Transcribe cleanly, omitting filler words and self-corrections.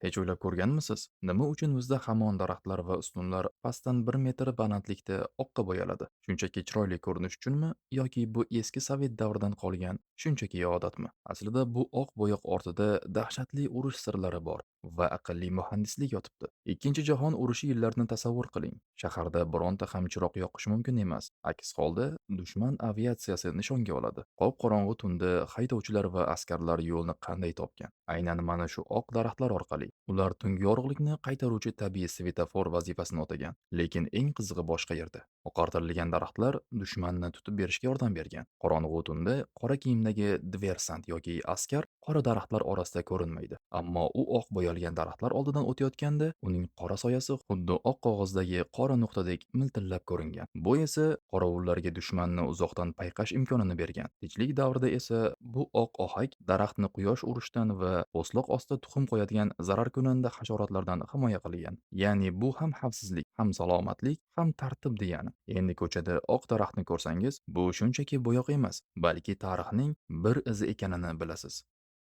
Hech o'ylab ko'rganmisiz, nima uchun bizda hamon daraxtlar va ustunlar pastdan 1 metr balandlikda oqqa bo'yaladi? Shunchaki chiroyli ko'rinish uchunmi yoki bu eski sovet davridan qolgan shunchaki odatmi? Aslida bu oq bo'yoq ortida dahshatli urush sirlari bor va aqlli muhandislik yotibdi. Ikkinchi jahon urushi yillarini tasavvur qiling. Shaharda bironta ham chiroq yoqish mumkin emas. Aks holda dushman aviatsiyasi nishonga oladi. Qop-qorong'i tunda haydovchilar va askarlar yo'lni qanday topgan? Aynan mana shu oq daraxtlar orqali. Ular tungi yorug'likni qaytaruvchi tabiiy svetofor vazifasini o'tagan. Lekin eng qizig'i boshqa yerda. Oqartirilgan daraxtlar dushmanni tutib berishga yordam bergan. Qorong'u tunda qora kiyimdagi diversant yoki askar qora daraxtlar orasida ko'rinmaydi. Ammo u oq bo'yalgan daraxtlar oldidan o'tayotganda uning qora soyasi xuddi oq qog'ozdagi qora nuqtadek miltillab ko'ringan. Bu esa qorovullarga dushmanni uzoqdan payqash imkonini bergan. Tinchlik davrida esa bu oq ohak daraxtni quyosh urishidan va po'stloq ostida tuxum qo'yadigan zararkunanda hasharotlardan himoya qilgan. Ya'ni bu ham xavfsizlik, ham salomatlik, ham tartib degani. Endi ko'chada oq daraxtni ko'rsangiz, bu shunchaki bo'yoq emas, balki tarixning bir izi ekanini bilasiz.